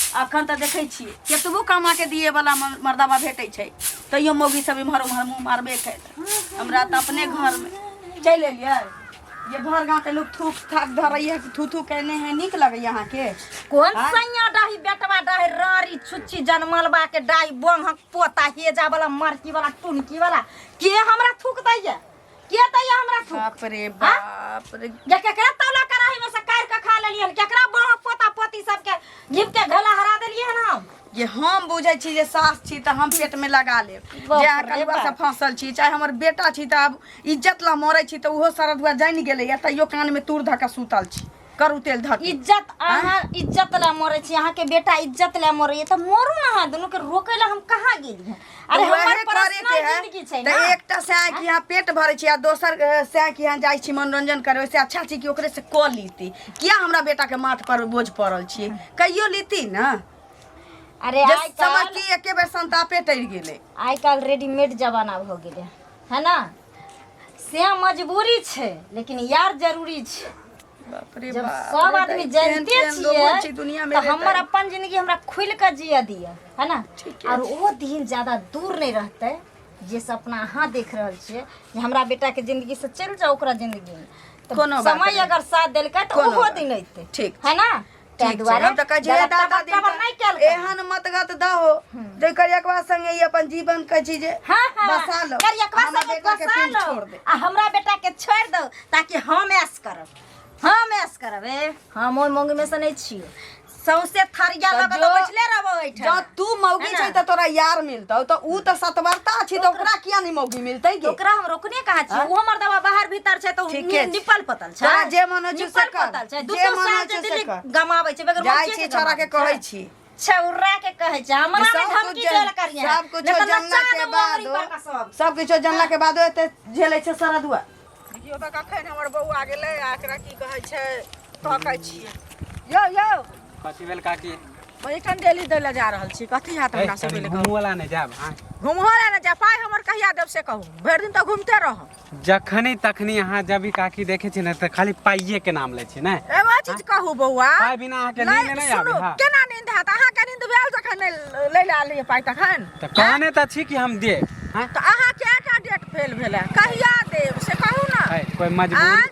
अखन तऽ देखै छियै केतबो कमा के दिए वाला मर्दाबा भेटै छै तैयो मौगी सब इम्हर उम्हर मुँह मारबे कयल। हमरा तऽ अपने घरमे चलि एलियै ये भर गाँव के लोग थूक थाक धरैया, थू थू केने है। नीक लगैया अहाँके? कोन आँय? सैया डाही बेटवा डाही रारी छुच्छी जनमलबा के डाही बंहक पोता हेजा वाला मरकी वाला टुनकी वाला के हमरा थूक दैया? के दैया हमरा थूक? बाप रे बाप रे। जे केकरा तौला कराही में से काटि के खा लेलियन? केकरा बंहक पोता पोती सबके घिब के घोला हरा देलियन हम? ये हम बुझै छी जे सास छी तऽ हम पेट में लगा लेब। बाप जे अहाँ रे कलुआ से बाप। फंसल छी, चाहे हमर बेटा छी, तऽ आब इज्जत ला मरै छी तऽ ओहो सरदुआ जानि गेलैया, तैयो कान में तूर धऽ कऽ सुतल छी करू तेल धऽ के। इज्जत, अहाँ इज्जत ला मरै छी, अहाँके बेटा इज्जत ला मरैया तऽ मरू ने अहाँ दुनू के रोकै ला हम कहाँ गेलियै? अरे तऽ हमर वएह करे के पर्सनल है जिंदगी छै तऽ ना। एकटा सैं कि यहाँ पेट भरै छी आ दोसर सैं कि यहाँ जाइ छी मनोरंजन करे, ओहिसे अच्छा छै कि ओकरे से कऽ लीती। किया हमरा बेटा के माथ पर बोझ पड़ल छियै? कहियो लीती ना। अरे जे आइ काल्हि समझती एके बेर संतापे टरि गेलै। आइ काल्हि रेडीमेड जमाना भऽ गेलै है ना, से मजबूरी छै लेकिन यार जरूरी छै। बाप रे जब बाप सब रे, आदमी दाइ, जानते केहन केहन लोग छियै होइ छै दुनिया में तऽ रे हमर दाइ। अपन जिंदगी हमरा खुलि कऽ जियऽ दिअ है ना। ठीके और छै। ओ दिन ज्यादा दूर नहि रहतै जे सपना अहाँ देख रहल छियै जे हमरा बेटाके जिंदगी से चलि जाउ ओकरा जिंदगी में, तऽ कोनो बात समय नहि। अगर साथ देलकै तऽ कोनो ओहो बात दिन अयतै। ठीक है ना, ताहि ठीक छै। दुआरे हम तऽ कहै छियै ज्यादा दादा टबर दिन टबर तऽ नहि कयल करू। एहन मतगत दहो जे करियकवा संगे ई अपन जीवन कहै छी जे हाँ हाँ बसा लो, करियकवा हमर संगे बेटा के बसा पीठ लो छोड़ दे। आ हमरा बेटा के छोड़ दो ताकि हम ऐश करब, हम ऐश करब। ए हम ओहि मौगी में से नहीं छियो, सौंसे थरिया तऽ लऽ कऽ तऽ बैठले रहबो एहिठाम। जँ तू मौगी है ना? छै तऽ तोरा यार मिलतौ, तऽ ऊ तऽ सतवर्ता छी तऽ ओकरा किया नहि मौगी मिलतै गे? ओकरा हम रोकने कहाँ छियै? ओ हमर दवा बाहर भीतर छै तऽ ओ ठीके छै। निपल पतल छै। तोरा जे मन होइ छौ से निपल कर। पतल छै। दू जे दू मन साल होइ से छौ से दिल्ली कर। गमाबै छै बगैर जाइ मौसिये छी के छोरा के गमाबै कहै छै। छी। छौरा के कहै छै हमरा सब नहि धमकी कुछ देल करिहे। सब कुछ नहि तऽ जानला नचा के देबो बाद अंगुरी पर कऽ सब। सब किछो जानला के बादो एते झेलै छै सरदुआ। देखियौ तऽ कखन हमर बौआ गेलै आ एकरा की कहै छै तकै छियै। यौ यौ। कथी भेल काकी? ओहिठाम डेली दै लए जा रहल छी, कथी हैत हमरा कनी सबके? घुमो ला नहि जायब? आँय? घुमहो लए नहि जायब? पाइ हमर कहिया देब से कहू? भरि दिन तऽ घुमिते रहब। जखनी तखनी अहाँ जब भी काकी देखै छी ने तऽ खाली पाइये के नाम लै छी ने। एगो चीज कहू बौआ, पाइ बिना अहाँके नींद नहि आबै? सुनू, हँ। केना नींद हैत? अहाँके नींद भेल जखन नहि लै लए आयल रहियै पाइ तखन? तऽ कहने तऽ छी कि हम देब। आँय? तऽ अहाँ कएटा डेट फेल भेलै? कहिया देब से कहू ने। है, कोइ मजबूरी आँय?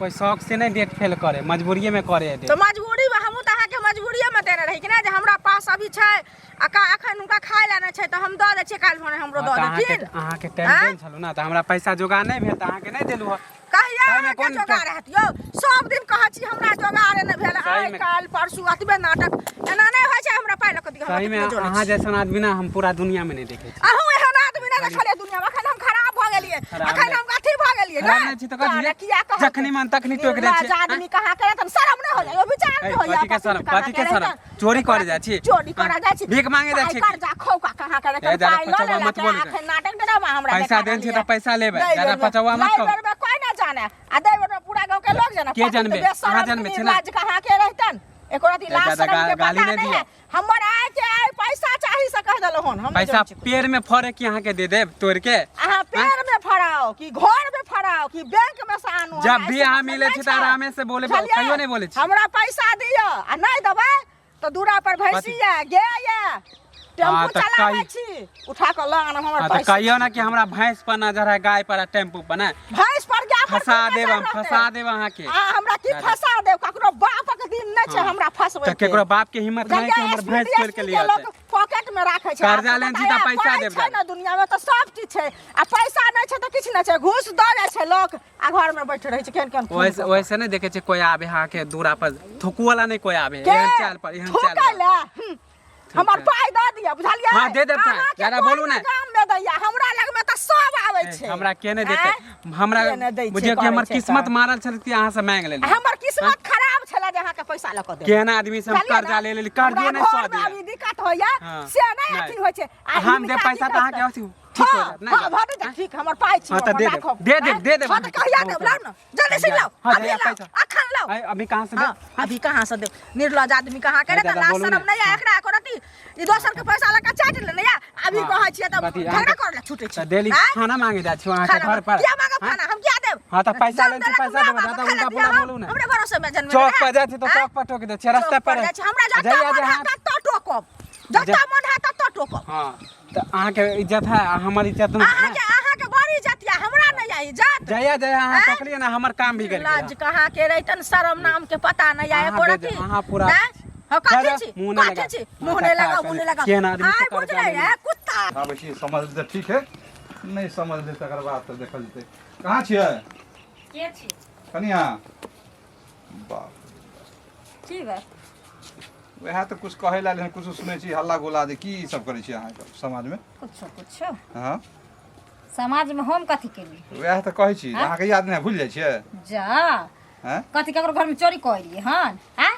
कोइ शौक से नहि डेट फेल करे, मजबूरिये में करे तऽ डेट। मजबूरी में हमहूँ तऽ अहाँके मजबूरिये में देने रही कि नहि, जे हमरा पास अभी छै आ का अखन हुनका खाय लए नहि छै तऽ हम दऽ दै छियै, काल्हि भने हमरो हँ, दऽ तऽ अहाँके देथिन। अहाँके टाइम आँय? देल छलहुँ ने तऽ हमरा पैसा जोगाड़ नहि भेल तऽ अहाँके नहि देलहुँ हँ। कहिया सहीमे अहाँके कोन जोगाड़ हैत यौ? सब दिन कहै छी हमरा जोगाड़ नहि भेल, आइ सहीमे। काल्हि परसू अतबे नाटक एना नहि होइ छै। हमरा पाइ लऽ कऽ दिअ, हमरा सहीमे कतबो जोड़ै अहाँ छी। जैसन आदमी ना हम पूरा दुनिया में नहीं देखे छी। अहूँ एहन आदमी नहि देखलियै दुनिया में। अखन हम खराब भऽ गेलियै? खराब अखन नहि। हम अथी भऽ गेलियै? खराब नहि छी तऽ कथी? तोरा किया कहै जखनी मन तखनी टोकि दै निर्लज छियै। आदमी कहाँ के रहतन? शरम नहि होइया यो? विचार ऐ, नहि होइया? कथी के शरम? कथी के शरम? चोरी करे जाइ छी? चोरी करे जाइ छी? भीख मांगे जाइ पाइ छी? कर्जा खौका कहाँ के ए, रहतन? ज्यादा पाइ लऽ पचौआ लेलक मत बोल। अखन नाटक ड्रामा हमरा पैसा देखा देन छी रहल तऽ पैसा लेबै, दै ज्यादा बेरमे- पचौआ मत लै कहू। बेरमे कोइ नहि जाने आ दै बेरमे पूरा गाँव के लोग जाने। के पति तऽ जानबे? बेशरम अहाँ जानबे छी ना? निर्लज कहाँ के रहतन? एको रति ए, लाज ज्यादा शरम के गाली पता नहि नहि दिअ। है। हमर आय के आय पैसा चाही से कह देलहुँ हन, हम नहि पैसा जनै छी कुछ। पेड़ में फड़े कि अहाँके दे देब तोड़ के? अहाँ पेड़ में फड़ाओ कि घर में फड़ाओ कि बैंक में से आनू, जब हमरा भी ऐसे अहाँ मतलब मिलै नहि छी तऽ छै। आरामे से बोले, बुझलियै? कहियो नहि बोलै छी। हमरा पैसा दिअ आ नहि देबै तऽ दूरा पर भैंसी कथी? यऽ, गाय यऽ, टेम्पू हाँ, तऽ चलाबै कहि- छी, उठा कऽ लऽ आनब हमर हाँ तऽ पैसा। कहियो ना कि हमरा भैंस पर नजर है, गाय पर आ टेम्पू पर ने। भैंस पर गाय पर फंसा कोन देब नजर हम, रहतै? फंसा देब अहाँके। आ हमरा की दादा। फंसा देब? ककरो बापक दिन नहि छै हाँ। हमरा फंसबै तऽ के। केकरो बाप के हिम्मत नहि कि हमर भैंस तोड़ के लिए लोग अतै। पॉकेट में राखे छै। कर्जा आपको लेने छी पता तऽ है, पैसा पाइ देब छै जादा। ने दुनिया में तऽ सब चीज छै आ पैसा नहि छै तऽ किछु नहि छै। घूस दऽ जाइ छै लोक आ घर में बैठ रहै छै केहन केहन खून वैसे कऽ। वैसे नहि देखै छै कोइ आबे अहाँके दूरा पर, थुकू वाला नहि कोइ आबे। के? एहन चाल पर, एहन चाल थूकै पर। लए? हमर छै। पाइ दऽ दिअ, बुझलियै? हाँ, दे देब पाइ। अहाँके ज्यादा कोइ बोलू नहि नहि। गाम में दैया, हमरा लग में तऽ सब आबै ए, छै। हमरा के नहि देतै? आँय? हमरा के नहि दै छै, बुझियौ कि हमर करै छै किस्मत तऽ। मारल छल कि अहाँ से मांगि लेली। हमर किस्मत खराब छलै जे अहाँके पैसा लऽ कऽ देब। केहन आदमी से हम बुझलियै कर्जा ने? ले लेली, कर्जो हमरा नहि सह घरमे दिया। अभी दिक्कत होइया हाँ, से नहि नहि। अथी होइ छै। आ हम हिनका देब पैसा की तऽ अहाँके कहतै? अथी ठीक हो हाँ, जायत, नहि हाँ, जायत? भऽ जेतै ठीक, हमर पाइ छी, हाँ, तऽ अपन दे देब, राखब। दे देब, दे देब हाँ, तऽ अहाँके। कहिया बहुत देब? लाउ ने जल्दी से लाउ। हाँ, अभी जहिया लाउ, पैसा। अखन लाउ। आइ, अभी कहाँ से देब? हाँ, अभी कहाँ से देब? निर्लज आदमी कहाँ के नहीं, रे, तऽ दादा, लाज बोलू शरम नहि। नहि है एकरा एको रत्ती। ई दोसर के पैसा लऽ कऽ चाटि लेने या अभी हाँ, कहै छियै तऽ कथी, झगड़ा अहाँके- करऽ लए छूटै छै। तऽ डेली आँय? खाना मांगे जाइ छी अहाँके खाना घर पर? किया मांगब हाँ? खाना? हम किया देब? हाँ, तऽ पैसा जन्म लै छी, देलक पैसा माय देबै, बाप, दादा, खाना उल्टा दिया पुल्टा हम? बोलू नहि। हमरे भरोसे में जन्म चौक लेने पर जाइ छी तऽ आँय? चौक पर टोकि दै छियै, रास्ता चौक पर जाइ छी, हमरा जतऽ जइया मन जे हैत अहाँ ततऽ टोकब। टोकब जतऽ मन हैत ततऽ टोकब हाँ तऽ अहाँके इज्जत है आ हमर इज्जत नहीं है अहाँके अहाँके बड़ इज्जत यऽ हमरा नहि यऽ इज्जत जया जया अहाँ आँय? टोकलियै ने हमर काम बिगड़ गेल लाज कहाँ के रहितन शरम नाम के पता नहीं आए अहाँ एको बेज- रति अहाँ पूरा- आँय? हँ, कथी चलो, छी मुँह नहि कथी लगाउ। छी मुँह नहि लगाउ मुँह नहि लगाउ केहन आदमी आइ से कर्जा बुझलै लेने। है कुत्ता आबै छी समझ तऽ ठीक है नहि समझलै तकर बाद तऽ देखल जेतै कहाँ छियै के छी कनिया बाप की बात वएह तऽ कुछ कहै लए कुछ सुनै छी हल्ला गुल्ला जे की ई सब करै छी अहाँके समाजमे कुछो कुछो हँ समाजमे हम कथी केलियै वएह तऽ कहै छी अहाँके याद नहि भूलि जाइ छियै जा हँ कथी ककरो घरमे चोरी कऽ एलियै हन आँय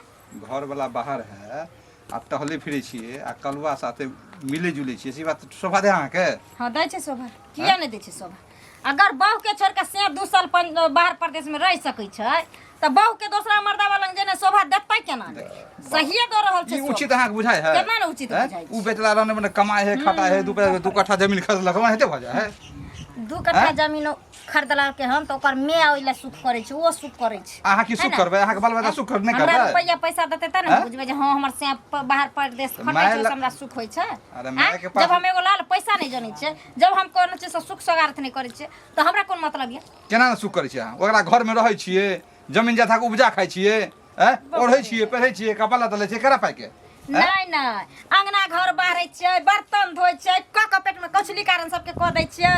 घरवला बाहर है आ टहले फिरै छियै आ कलुआ साथे मिलै जुलै छियै से बात शोभा दे अहाँके हँ दै छै शोभा किया नहि दै छै शोभा अगर बहुके छोड़ि कऽ से 2 साल बाहर प्रदेशमे रहि सकै छै तऽ बहुके दोसरा मर्दावा लग जेना शोभा देतै केना नहि? सहिए दऽ रहल छै ई शोभा। उचित अहाँके बुझाइ है केना ने उचित हैं? बुझाइ उ बेचला रहने मने कमाइ है खटाइ है 2 कट्ठा जमीन खरीदलक वहाँ हेते भऽ जाइ है 2 कट्ठा जमीन खरीदलकै हन तऽ ओकर माय ओहि लए सुख करै छै ओ सुख करै छै अहाँ की है सुख ने? करबै अहाँके बाल बच्चा सुख नहि हमरा करबै रुपैआ पैसा देतै तब ने हैं? बुझबै जे हँ हमर सैं बाहर परदेश खटै माय छै ल- से हमरा सुख होइ छै अरे आँय? मायके पास- जब हम एगो लाल पैसा नहि जनै छियै जब हम कोनो चीजसँ सुख सोगारथ नहि करै छियै तऽ हमरा कोन मतलब यऽ केना ने सुख करै छियै अहाँ ओकरा घरमे रहै छियै जमीन जथाके उपजा खाइ छियै आँय? ओढ़ै छियै पहिरै छियै कपड़ा लत्ता लै छियै केकरा पाइके नहि नहि अंगना घर बाहरै छियै बर्तन धोइ छियै कऽ कऽ पेटमे कछुली कारण सबके कऽ दै छियै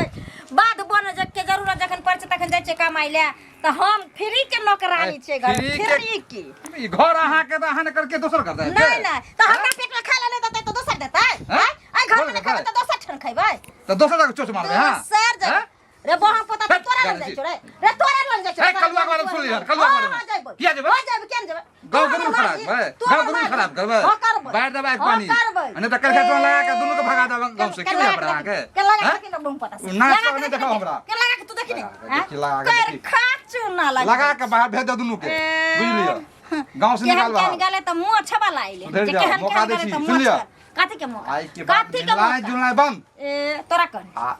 बाध बन के जरूरत जखन पड़ै छै तखन जाइ छियै कमाइ लए तऽ हम फ्री के नौकरानी छियै घर फ्री के- फ्री के ई घर अहाँके तऽ अहाँ ने करके दोसर करतै नहि नहि तऽ हमरा पेटमे खाय लए नहि देतै तऽ दोसर देतै हैं? आँय? आइ घरमे नहि दोसर खेबै तऽ दोसर ठाम खैबै तऽ दोसर जगह चोट मारबै हँ दोसर जगह हैं? रे बहा पोता हट, तोरा लग जानै जाइ छौ रे रे तोरा लग जाइ छौ ए, कलुआ के बारे में सुन लिहन, कलुआ के बारे में। हाँ, जेबै किया जेबै? हाँ, जेबै किया नहि जेबै गाँव तोरा के रूल हमर खराब माय- करबै तोरा गाँव के रूल माय- खराब करबै हाँ, करबै। बाढ़ि दबाइ हाँ, पानी करबै। आ नहि तऽ करखा टोन लगा के दुनू के भगा देबै गाँव से के की लगा बुझा पड़े अहाँके के लगा हैं? के ना बहु पता से। नाच लगा कऽ के नहि देखाउ हमरा। के लगा के तू देखी ने लगा के हैं? देखी, लगा के कर देखी। खा चूना लगा लगा के बाहर भेज दे दुनू के बुझि लिअ गाँव से केहन निकाल केहन बाहर गेलै तऽ मोछ वाला अइलै सुधरि जे जाओ, केहन मौका केहन दै गेलै छी, तऽ सुन मोछ लिअ। वाला। कथी के मौका आइ के बाद कथी के मिलनाइ मौका जुलनाइ बंद ए तोरा कर आ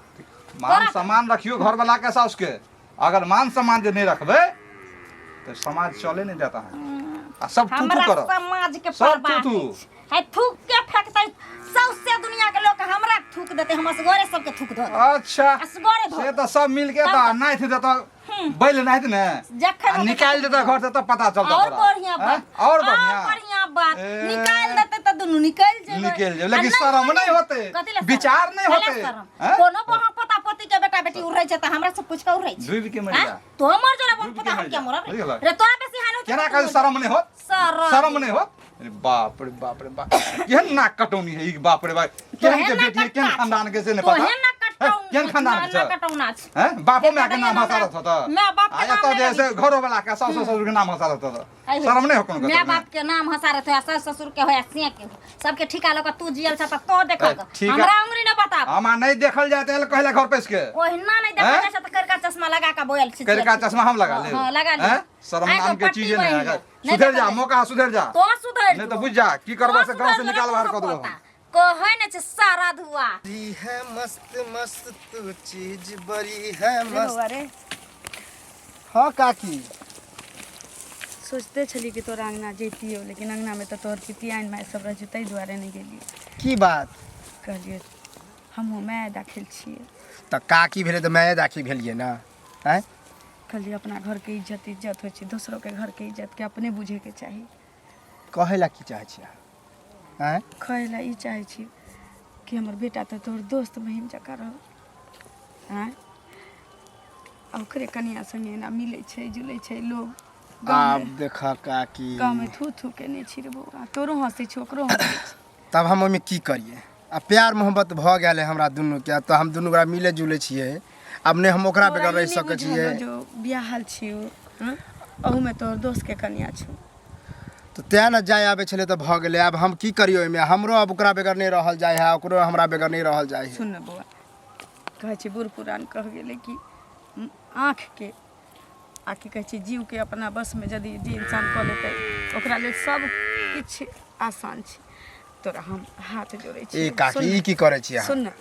मान सम्मान रखियो घर वाला के साउस के अगर मान सम्मान जे नहीं रखबे तो समाज चले नहीं देता है आ सब थू थू हमरा करत समाज के सब परवाह थू थू। नहि छै। है थूक के फेकतै सौसे दुनिया के लोग हमरा थूक देतै हम असगरे सबके थूक धऽ देबै। अच्छा असगरे धऽ से तऽ सब मिल के तऽ नाथि देतऽ बैल नाथि ने जखन आ होतै निकालि देतऽ घर से तऽ पता चलतऽ और तोरा। बढ़िया हैं? बात और बढ़िया और बढ़िया बात ए। निकाल देते तऽ दुनू निकलि जेबै निकलि जेबै, आ लेकिन नहि शरम होले- नहि होतै, कथी लए शरम? विचार नहि कथी लए होतै, शरम? हैं? कोनो बहाँ पोता पोती के बेटा बेटी उड़ै छै तऽ हमरा से पूछ के उड़ै छै डूबि के मरि हैं? जा तो मर जरा बहाँ डूबि पोता के हम मरि क्या जा। मरब बुझि गेलक? रे तोरा बेसी हानि होतै केना तऽ तू कहै मर शरम नहि होत शरम। शरम नहि होत अरे बाप रे बाप रे बाप केहन नाक कटौनी है ई बाप रे बाप केहन के तोहे बेटी है नाक केहन कट्टा खानदान के से नहीं तोहे पता नाक हैं? कटौन केहन खानदान के नाक छै कटौना छै हैं बापो माय के नाम हंसा रहत होता माय बाप के आ नाम एतऽ नहि जे से घरो वाला के सास ससुर के नाम हंसा रहत होता अइ शरम नहि हो कोनो माय गतरमे बाप के नाम हंसा रहत हो सास ससुर के हो से के हो सबके ठिका लऽ कऽ तू जियल छ तऽ तो देख ए, ठीक है। हमरा उंगरी न बताब हमरा नहीं देखल जाए तऽ कहले घर पैस के ओहिना नहीं देखल हैं? जाइ छै तऽ करिका चश्मा लगा कऽ बोयल छी करिका चश्मा हम लगा लेब हाँ लगा ले हैं? शरम आँखि नाम के पट्टी चीजे नहीं बान्हि है ले। नहि सुधर जा देखल मौका सुधर जा तो सुधर नहीं तो बुझ जा की करबा से गांव से निकाल बाहर कऽ देबो हम। कहै ने छै सारा धुआ बड़ी है मस्त मस्त तू चीज बड़ी है मस्त अरे हाँ काकी सोचते छली कि तोरा अंगना जैतियो लेकिन अंगनामे तऽ तोहर पितियाइन माय सब रहै छै ताहि दुआरे नहि गेलियै की बात कहलियै हमहूँ माय दाखिल छियै तऽ काकी भेलै तऽ माये दाखी भेलियै ने आँय कहलियै अपना घरके इज्जत इज्जत होइ छै दोसरोके घरके इज्जतके अपने बुझैके चाही कहै लए की चाहै छियै अहाँ आँय कहै लए ई चाहै छी कि हमर बेटा तऽ तोहर दोस्त बहिन जकाँ रह आँय आ ओकरे कनिया संगे एना मिलै छै जुलै छै लोग आब देख काकी गाँवमे थू थू केने छी रे बौआ तोरो हँसै छौ ओकरो हँसै छै तब हम ओहिमे की करियै आ प्यार मोहब्बत भऽ गेल है हमरा दुनूके तऽ हम दुनू गोरा मिले जुले छियै आब नहि हम ओकरा तोरा बगैर ई रहि नहि सकै बुझल छियै हौ जो बियाहल छी ओ हँ? अहूमे तोहर दोस्तके कनिया छौ तऽ तेँ ने जाय आबै छलै तऽ भऽ गेलै आब हम की करियै ओहिमे हमरो आब ओकरा बगैर नहि रहल जाइ है ओकरो हमरा बगैर नहि रहल जाइ है सुन ने बौआ कहै छै बूढ़ पुरान कह गेलै कि आँखिके आ की कहै छै जीवके अपना वशमे यदि जे इंसान कऽ लेतै ओकरा लेल सब किछु आसान छै तोरा हम हाथ जोड़ै छी ए काकी ई की करै छी अहाँ सुन ने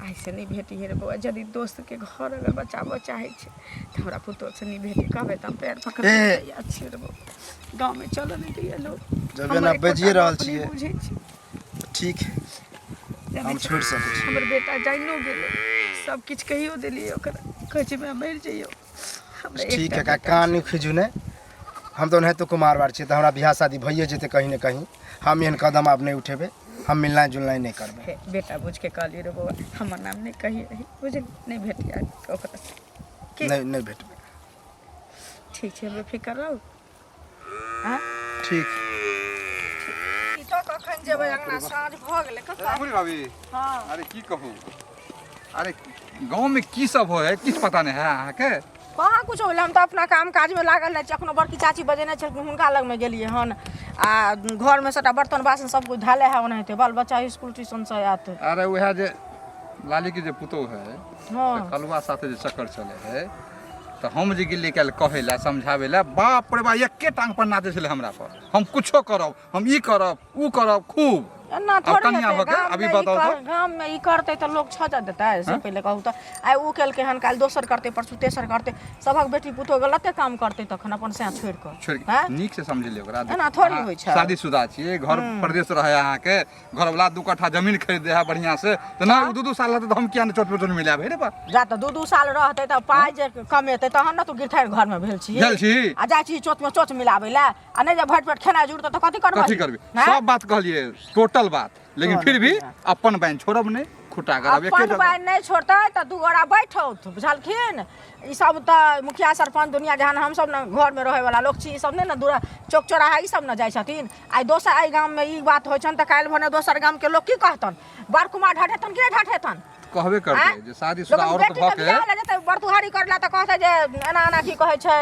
आइसँ नहि भेटिहे रे बौआ यदि दोस्तके घर अगर बचाबऽ चाहै छै तऽ हमरा पुतोहसँ नहि भेटी कहबै तऽ हम पैर पकड़ ए। तैयार छियै रे बौआ गाँवमे चलऽ नहि दैए लोक जब हमर एना एकोटा बाजिए रहल गप नहि छियै। बुझै छै ठीक है, हम छोड़ि सकै छी। हमर बेटा जाइनो गेलै, सब किछु कहियो देलियै ओकरा, कहै छै माय मरि जइयौ। हमरा ठीक एकटा है का बेटा कान नहि खिजू ने। हम तऽ ओनाहितो कुमार बार छियै, तऽ हमरा बियाह शादी भइए जेतै कहीं ने कहीं। हम एहन कदम आब नहि उठेबै, हम मिलनाइ जुलनाइ नहि करबै। हे बेटा, बुझिके कहलियै रे बौआ, हमर नाम नहि कहियै, बुझली? नहि भेटिया ओकरासँ की? नहि, नहि भेटबै। ठीक छै, बेफिकर रहू। आँ? ठीक। ई तो कखन जेबै अंगना? साँझ भऽ गेलै कक्का। राहुल भाभी। हँ। अरे की कहू, अरे गाँव में की सब हो है किछु पता नहीं है अहाँके? कहाँ कुछो भेलै, हम तऽ अपना काम काजमे लागल रहै छी। एखनो बड़की चाची बजेने छलखिन, हुनका लगमे गेलियै हन आ घरमे सबटा बर्तन बासन सब कुछ धैले है ओनाहिते, बाल बच्चा स्कूल ट्यूशनसँ आयत। अरे वएह जे लाली के जे पुतोह है, हँ, कलुआ साथे जे चक्कर चले है, तऽ हम जे गेलियै काल्हि कहै लए समझाबै लए, बाप रे बा, एके टांग पर नाचै छलै हमरा पर, हम कुछो करब, हम ई करब, ऊ करब, खूब। एना आब थोड़े कनिया हेतै भऽ के गाममे। अभी ई बताउ कर तऽ। गाममे ई करतै तऽ लोक छजऽ देतै? से हँ? पहिले कहू तऽ, आइ ऊ केलकै हन, काल्हि दोसर करतै, परसू तेसर करतै, सभक बेटी पुतोह गलते काम करतै तखन अपन सएह छोड़ि कऽ छोड़ि के हँ? नीक से समझेलियै ओकरा। एना थोड़ी अहाँ होइ छै। शादीशुदा छियै, घर परदेश रहै अहाँके घरवला, 2 कट्ठा जमीन खरीद है बढ़िया से, तऽ ना ओ 2-2 साल रहतै तऽ हम किया नहि चोट पे चोट मिलायब? हे रे बा। जा तऽ 2-2 साल रहतै तऽ पाइ जे कमेतै तहन ने। तू गिरथारि घरमे भेल छी। भेल छी। आ जाइ छी चोटमे चोट मिलाबै लए, आ नहि जे भरि पेट खेनाइ जुड़तौ तऽ कथी करबै? कथी करबै? हैं? सब बात कहलियै, टोटल बात, लेकिन फिर भी अपन बहन छोड़ब नहि, खुटा करब एके अपन जगह। पाइ नहि छोड़तै तऽ दू गोरा बैठौत, बुझलखिन? ई सब तऽ मुखिया सरपंच दुनिया जहान, हमसब ने घरमे रहैवला लोक छी, ई सब नहि ने दूरा चौक चौराहा ई सब ने जाइ छथिन। आइ दोसर एहि गाममे ई बात होइ छनि तऽ काल्हि भने दोसर गामके लोक की कहतन? बड़ कुमार ढठेतन कि नहि ढठेतन? कहबे करतै आँय? जे शादीशुदा लोकक औरत बेटीके भऽ के बियाह लए जेतै बरतुहारी करला तऽ कहतै जे एना एना की कहै छै,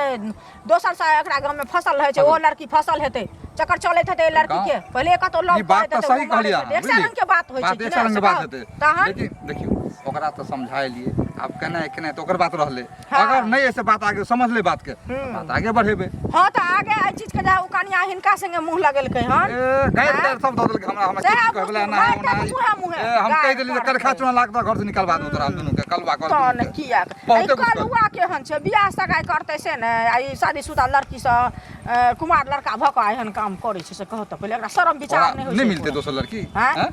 दोसर से एकरा गाममे फसल रहै छै, ओ लड़की फसल हेतै, चक्कर चलैत हेतै एहि लड़की के। पहिले कतौ लव ई बात करैत तऽ हेतै, सही ओ मरैत कहलियै हेतै। अहाँ, एक सए रंग के बात होइ छै बात कि एक नहि रंग के से बात कहू। हेतै। तहन लेकिन देखियौ, ओकरा तऽ समझाइलियै, आब केना केना तऽ ओकर बात रहलै। हाँ। अगर नहि ऐसे बात आगे समझले बात के, बात आगे बढ़ेबै। हँ, तऽ आगे एहि चीज के जे ओ कनिया हिनका संगे मुँह लगेलकै हन। ए गारि आँय? तारि सब दऽ देलकै हमरा। हमरा सएह किछु कहबला बुझू, ना मारि ओना तऽ मुँहे मुँहे ए, हम कहि गारि देलियै जे पड़तै। करखा चूना लागत घर से निकलवा दू तोरा हम दुनू के, कलवा कर तहन दुनू के। किया बहुते ई कुछ कर। कलुआ केहन छै? बियाह सगाइ करतै से ने, आ ई शादीशुदा लड़कीसँ कुमार लड़का भऽ कऽ एहन काम करै छै, से कहू तऽ पहिले एकरा शरम विचार ओकरा नहि होइ नहि छै मिलतै पूरा? दोसर लड़की। आँय? आँय?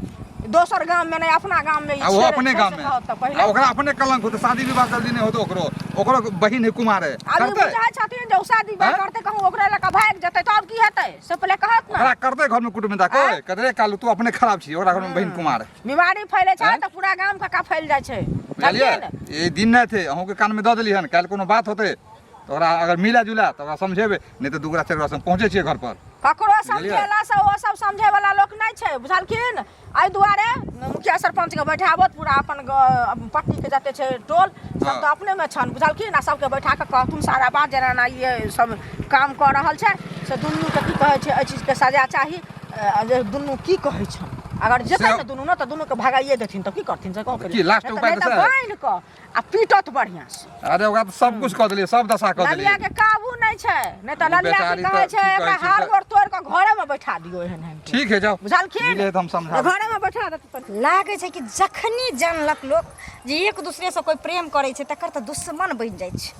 दोसर गाम में नहि, अपना गाम में ई आ ओहो छेड़ै अपने छै गाम से में कहत तऽ पहिले आ ओकरा अपने कलंक होतै, शादी विवाह जल्दी नहि होतै ओकरो। ओकरो बहिन है कुमार है। आब ई करतै बुझै छथिन जे ओ शादी विवाह आँय? करतै, कहूँ ओकरे लऽ कऽ भागि जेतै तब की हेतै, से पहिले कहत ने। ओकरा करतै घर में कुटुम्ब दा आँय? कह रे कालू, तू अपने खराब छी, ओकरा घर में बहिन कुमार है। बीमारी फैलै छै आँय? तऽ पूरा गाम कक्का फैल जाइ छै। बुझलियै? बुझलियै ने? ई दिन नहि थे, अहूँके कान में दऽ देली हन। काल्हि कोनो बात होतै तऽ ओकरा अगर मिला जुला तऽ ओकरा समझेबै, नहि तऽ दू गोरा चारि गोरा से पहुँचै छियै घर पर। ककरो बुझलियै? समझेलासँ ओ सब समझे वाला लोक नहि छै, बुझलखिन? एहि दुआरे मुखिया सरपंचके बैठाबत पूरा अपन पट्टीके जते छै टोल सब हाँ। तऽ अपनेमे छनि, बुझलखिन? आ सबके बैठा कऽ कहथुन सारा बात, जेना एना ई सब काम कऽ रहल छै, से दुनूके की कहै छै, एहि चीजके सजा चाही। जे दुनू की कहै छनि, अगर जेतै से- ने दुनू ने तऽ दुनूके भगाइए देथिन तऽ की करथिन से कहू? की last नहि उपाय तऽ तऽ सएह? बान्हि कऽ आ पीटत बढ़िआँ से। अरे ओकरा तऽ सब कुछ कऽ देलियै, सब दशा कऽ ललिया देलियै। के काबू नहि छै, नहि तऽ ओ ललिया बेचारी की कहै तऽ छै, की एकरा कहै छै हार तऽ- गोड़ तोड़ि कऽ घरे में बैठा दियौ एहन एहन के। ठीक है, जाओ। बुझलखिन? मिले तऽ हम समझा घरे में बैठा देतै। लागै छै कि जखनी जानलक लोक जे एक दूसरेसँ कोइ प्रेम करै छै, तकर तऽ दुश्मन बनि जाइ छै।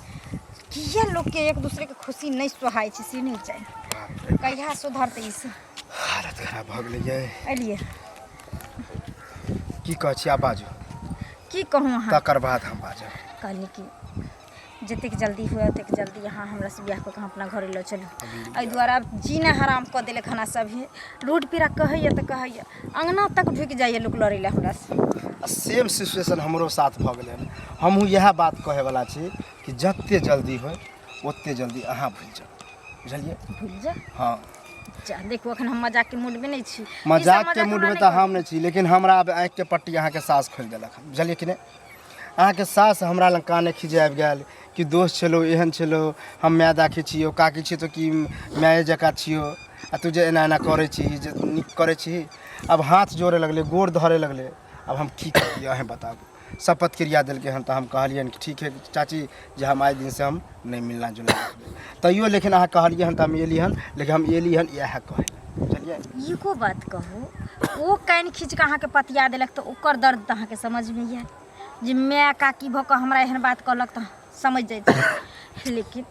किया लोकके एक दूसरेके खुशी नहि सोहाइ छै, से नहि जानि। कहिया सुधरतै ई सब? हालत खराब भऽ गेलै ये। एलियै। की कहै छी, आब बाजू। की कहूँ अहाँ? तकर बाद हम बाजब। कहली कि जतेक जल्दी हुए ओतेक जल्दी अहाँ हमरासँ बियाह कऽ कऽ अपना घरे लऽ चलू। एहि दुआरे आब जीना हराम कऽ देलक हन सभे। रोड पेरा कहैए तऽ कहैए, अङ्गना तक ढुकि जाइए लोक लड़ै लए हमरासँ। आ सेम सिचुएशन हमरो साथ भऽ गेलै हन। हमहूँ इएह बात कहैवला छी कि जते जल्दी होइ ओते जल्दी अहाँ भूलि जाउ, बुझलियै? भूलि जा? हँ। जा, देखू, एखन हम मजाकके मूडमे नहि छी। ई सब मजाकके मजाक हमरा मूडमे नहि तऽ हम नहि छी, लेकिन हमरा आब आँखिके पट्टी अहाँके सास खोलि देलक हन, बुझलियै कि नहि? अहाँके सास हमरा लग काने खीजे आबि गेल कि दोस्त छलौ, एहन छलौ, हम माय दाखी छियौ, काकी छियौ तऽ की माये जकाँ छियौ, आ तू जे एना एना करै छी जे नीक करै छी? आब हाथ जोड़े लगलै, गोड़ धरे लगलै। आब हम की करियै, अहेँ बताबू। शपथ क्रिया देलकै हन तऽ हम कहलियनि कि ठीक है चाची, जे हम आइ दिनसँ हम नहि मिलना जुलना रखबै। तैयो लेकिन अहाँ कहलियै हन तऽ हम एली हन, लेकिन हम एली हन इएह कहै लए, बुझलियै? इहो बात कहू, ओ कानि खींच कऽ अहाँके पतिया देलक तऽ ओकर दर्द तऽ अहाँके समझमे आयल जे माय काकी भऽ कऽ हमरा एहन बात कहलक तऽ समझ जाइ छी, लेकिन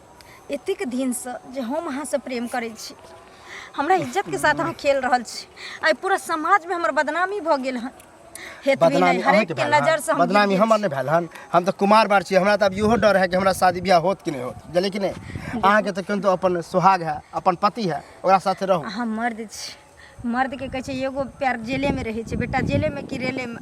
एतेक दिनसँ जे हम अहाँसँ प्रेम करै छी हमरा इज्जत के साथ अहाँ खेल रहल छी। आइ पूरा समाज में हमर बदनामी भऽ गेल हन। हेतबी बदनामी नहि, हरेक अहाँके के भेल हन। नजर से हम गिर बदनामी गेल हमर छी। नहि भेल हन। हम तऽ कुमार बार छी, हमरा तऽ आब इहो डर है कि हमरा शादी बियाह होत कि नहि होत, बुझलियै कि नहि? अहाँके तऽ किन्तु अपन सुहाग है, अपन पति है, ओकरा साथे रहू। अहाँ मर्द छी, मर्दके कहै छै एगो पैर जेलेमे रहै छै बेटा, जेलेमे कि रेलेमे।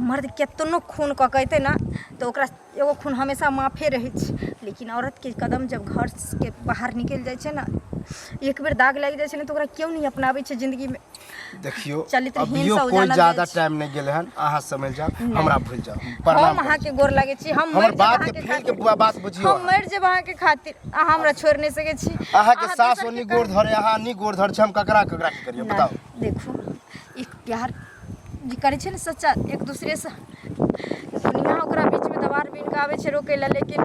मर्द केतनो खून कऽ के अयतै ने तऽ ओकरा एगो खून हमेशा माफे रहै छै, लेकिन औरतके कदम जब घरके बाहर निकलि जाइ छै ने, एक बेर दाग लागि जाइ छै ने, तऽ ओकरा केओ नहि अपनाबै छै जिन्दगीमे। देखियो, चरित्रहीन अभियो सँ कोई जानल ज्यादा जाइ छै। टाइम नहीं गेले हन, अहाँ समझ जाओ, हमरा भूल जाओ। हम प्रणाम। अहाँके गोर लागै छी। हम हमर मरि जायब बात के अहाँके फील के खातिर। बुआ बात बुझियो। हम मरि जायब अहाँके खातिर, अहाँ हमरा छोड़ि नहि सकै छी। अहाँके अहाँ सास दोसरके ओनी कह- गोर धरे, अहाँ नी गोर धर छै, हम ककरा ककरा की करियो नहि, बताओ? देखू, एक प्यार जे करै छै ने सच्चा एक दूसरेसँ, दुनिया ओकरा बीचमे दबार बिन के आबै छै रोकै लए, लेकिन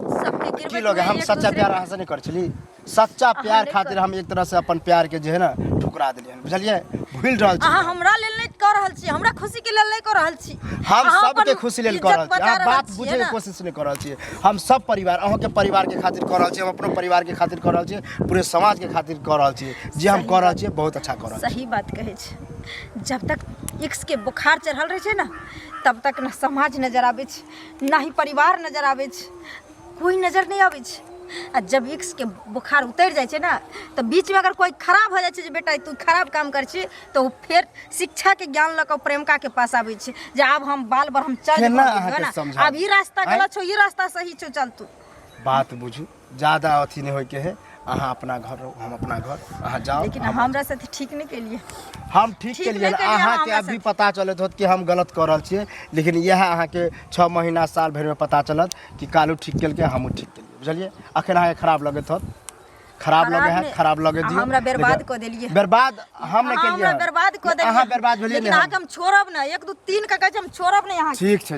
सबके की गिरबैत लोग नहि, हम एक सच्चा दूसरे प्यार अहाँ से नहीं कर छली? सच्चा प्यार नहि खातिर कर- हम एक तरह से अपन प्यार के जे है ना ठुकरा देलियै हन, बुझलियै? भूल रहल छी। अहाँ हमरा लेल नहि कऽ रहल छी, हमरा खुशी के लेल नहि कऽ रहल छी। हम अहाँ सबके अपन खुशी लेल कऽ इज्जत रहल छी। बचा अहाँ रहल बात छियै बुझै के ने। कोशिश नहि कऽ रहल छियै। हम सब परिवार, अहूँके परिवार के खातिर कऽ रहल छी, हम अपनो परिवार के खातिर कऽ रहल छी, पूरे समाज के खातिर कऽ रहल छी। जे हम सही कऽ रहल बात। छियै बहुत अच्छा कऽ रहल छी। सही बात कहै छै। जब तक इक्स के बुखार चढ़ल रहै छै ने, तब तक न समाज नजर आबै छै, ना ही परिवार नजर आबै छै, कोई नजर नहि आबै छै। आ जब इक्स के बुखार उतरि जाइ छै ने, तऽ बीचमे अगर कोई खराब हो जाइ छै जे बेटा तू खराब काम करै छी, तऽ ओ फेर शिक्षाके ज्ञान लऽ कऽ प्रेमिकाके पास आबै छै जे आब हम बाल ब्रह्मचर्य केना भऽ गेलियौ अहाँके ने, समझाबी? आब ई रास्ता आँय? गलत छौ, ई रास्ता सही छौ, चल तू। बात बुझू, ज्यादा अथी नहि होइके है। अहाँ अपना घर रहू, हम अपना घर। अहाँ जाओ। लेकिन हम हमरा साथे ठीक नहि केलियै। हम ठीक ठीक केलियै। नहि केलियै अहाँ अहाँके हमरा अभी साथे। पता चलैत होत कि हम गलत कऽ रहल छियै, लेकिन इएह अहाँके 6 महीना साल भरिमे पता चलत कि कालू ठीक केलकै, हमहूँ ठीक केलियै, बुझलियै? अखन अहाँके खराब लगैत होत, खराब लगे है, नहि। खराब लगे अहाँ दियौ। हमरा बर्बाद लेकिन कऽ देलियै। बर्बाद हम नहि अहाँ केलियै हमरा हन। बर्बाद कऽ देलियै। अहाँ बर्बाद भेलियै लेकिन नहि अहाँके हम। हम छोड़ब नहि। 1 2 3 के कहै छै, हम छोड़ब नहि अहाँके। ठीक छै।